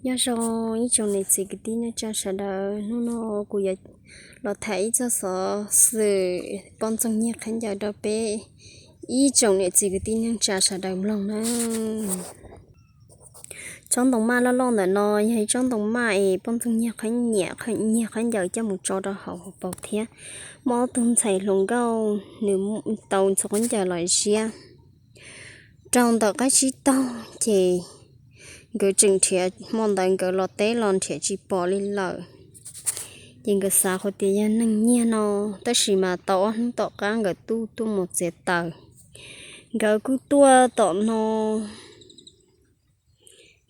Nyob zoo ib tsoom niam txiv kwv tij neej tsa sawv daws, hnub no kuv yuav los tham ib txoj xov xwm poj ntxoog nyiag khaub ncaws rau peb ib tsoom niam txiv kwv tij neej tsa sawv daws mloog nawb. Tsob ntoo maj loj loj ntawm no yog ib tsob ntoo maj es poj ntxoog nyiag khaub nyiam, nyiag khaub ncaws coj mus tso rau hauv hauv paus thiab. Muaj ob tug ntxhais hluas nkauj nws tau ntxhua khaub ncaws los ziab rau ntawm qab tsib taug ces nkawd tseem nrhiav, hmo ntawd nkawd los teb los nrhiav tsis pom li lawm. Ces nkawd xav hais tias yog neeg nyiag no, tab sis mas tau ob hnub tom qab nkawd tuaj tuaj mus txiav taws. Nkawd kuj tuaj tom no,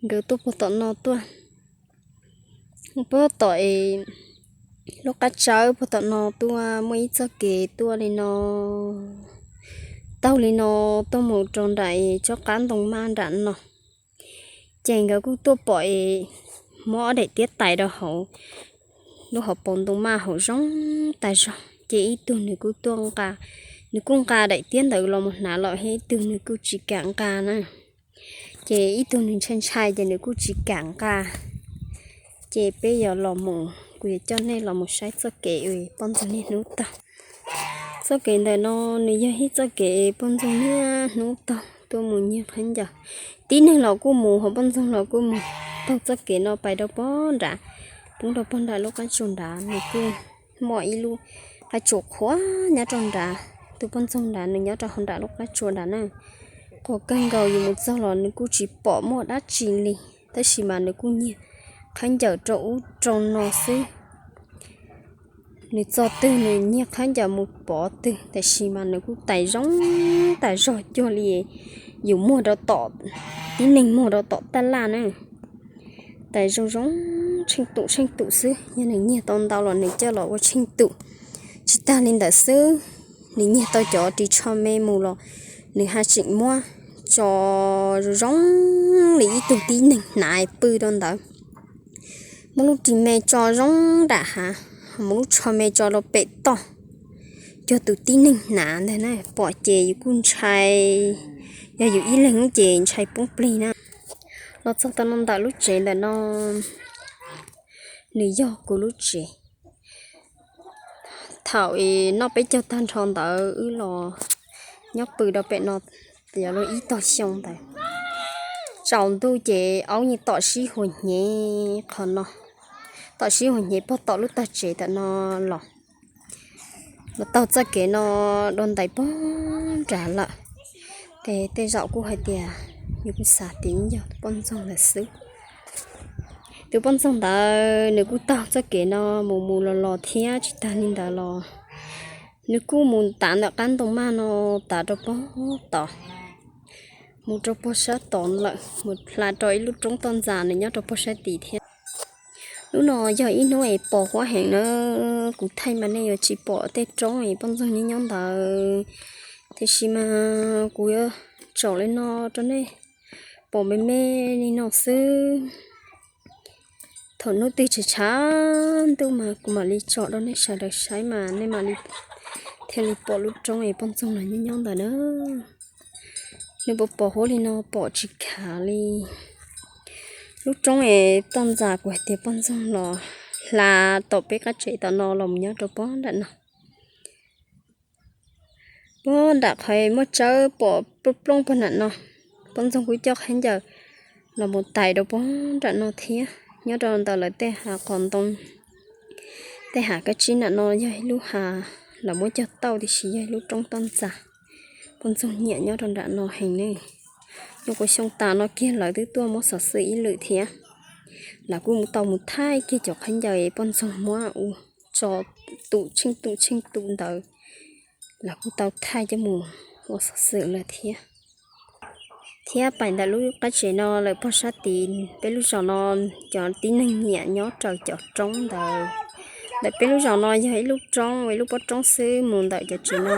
nkawd tuaj puag tom no tuaj, puag tom es lub qab tsawb puag tom no tuaj muaj ib txoj kev tuaj li no, taug li no tuaj mus rau nram es tsob qab ntoo maj nram no. Ces nkawd kuj tuaj pom es muab ob daim tiab tais rau hauv lub hauv paus ntoo maj hauv zoo tag zog. Ces ib tug nws kuj tuaj nqa, nws kuj nqa daim tiab ntawd los mus hnav lawm, ib tug nws kuj tsis kam nqa na. Ces ib tug nws ntshai ntshai ces nws kuj tsis kam nqa. Ces peb yuav los mus, kuv yuav coj nej los mus saib txoj kev poj ntxoog niaj hnub taug. Txoj kev ntawm no nws yog ib txoj kev poj ntxoog niaj hnub taug tuaj mus nyiag khaub ncaws. Tib neeg los kuj mus, hos poj ntxoog los kuj mus. Taug txoj kev no pais rau pog nrad, poob rau pog nram lub qab tsua nrad, nws kuj muaj ib lub qab tsua qhuav nyob rau nrad. Tus poj ntxoog nrad nws nyob rau hauv nram lub qab tsua nrad na. Qhuav kawg nkaus, yus mus txog los nws kuj tsis pom muaj dab tsi li, tab sis mas nws kuj nyiag khaub ncaws rau ub rau no xwb. Nws txog twg nws nyiag khaub ncaws mus pov twg, tab sis mas nws kuj tais zoo tas zog cuag li yus muag rau tom, tib neeg muag rau tom taj laj na. Tais zoo zoo tsheej tum tsheej tum xwb, yog nws nyiag tau ntau los nws coj los ua tsheej tum. Tsis tag li ntawd xwb, nws nyiag tau cov ris tsho me mus los nws haj tseem muab tso zoo zoo li ib tug tib neeg hnav pw rau ntawd. Muab lub ris me tso zoo nram hav, muab lub tsho me tso rau pem toj, cuag tus tib neeg hnav ntag na. Pom ces yus kuj ntshai, yog yus ib leeg ces ntshai poob plig na. Los txog tau no ntawm lub tsev ntawm no, nws yog kuv lub tsev. Thaum noj peb caug tag nrho ntawd wb los nyob pw rau pem no yog lub ib tog xyoo ntawd. Tsaus ntuj ces aub yeej tom sib huas hnyev qhov no, tom sib huas hnyev pog tom lub tog tsev ntawm no los. Los taug txoj kev no dua ntais pog nrad lawm. Ces tej zaum kuj hais tias, yus kuj xav tias yog tus poj ntxoog lawm xwb. Tus poj ntxoog ntawd nws kuj taug txoj kev no mus mus los los thiab, tsis tag li ntawd los nws kuj mus tav ntawm qab ntoo maj no, tav rau pog tod, mus rau pog sab tod lawm, mus hla rau ib lub roob toj ntxas nws nyob rau pog sab tid thiab. Hnub no yog ib hnub es pos huab heev na, kuv thaij mas nej yuav tsis pom tej roob es poj ntxoog nyob nyob ntawd, tiam sis mas kuv yuav tsom li no rau nej pom me me li no xwb. Thaum hnub twg tshav tshav ntuj mas kuv mam li tsom rau nej sawv daws saib mas nej mam li thiaj li pom lub roob es poj ntxoog los nyob nyob ntawd na. Nws pos pos huab li no pom tsis khav li. Lub roob es toj ntxas kuv hais tias poj ntxoog los hla tom peb qab tsev tom no los mus nyob rau pog nram no. Pog nram qhov muaj tsawb pom plooj plooj pog nram no. Poj ntxoog kuj coj khaub ncaws los mus tais rau pog nram no thiab. Nyob rau ntawm lawv tej hav qos ntoo, tej hav kab tsib nram no yog ib lub hav lawv muab cog tauj tiam sis yog ib lub roob toj ntxas. Poj ntxoog nyiam nyob rau nram no heev ne. Nyuam qhuav xyoo tas no kiag lawv twb tuaj muab xov xwm ib lwm thiab. Lawv kuj mus tau mus thaij kiag cov khaub ncaws es poj ntxoog muab ua tso tum tsheej tum tsheej tum ntawd, lawv kuj tau thaij coj mus ua xov xwm lawm thiab. Thiab pais ntawm lub qab tsev no lawm pog sab tid, peb lub zos no cov tib neeg nyiam nyob raws cov roob ntawd. Ntawm peb lub zos no yog ib lub roob, ib lub pob roob xwb, mus ntawm cov tsev no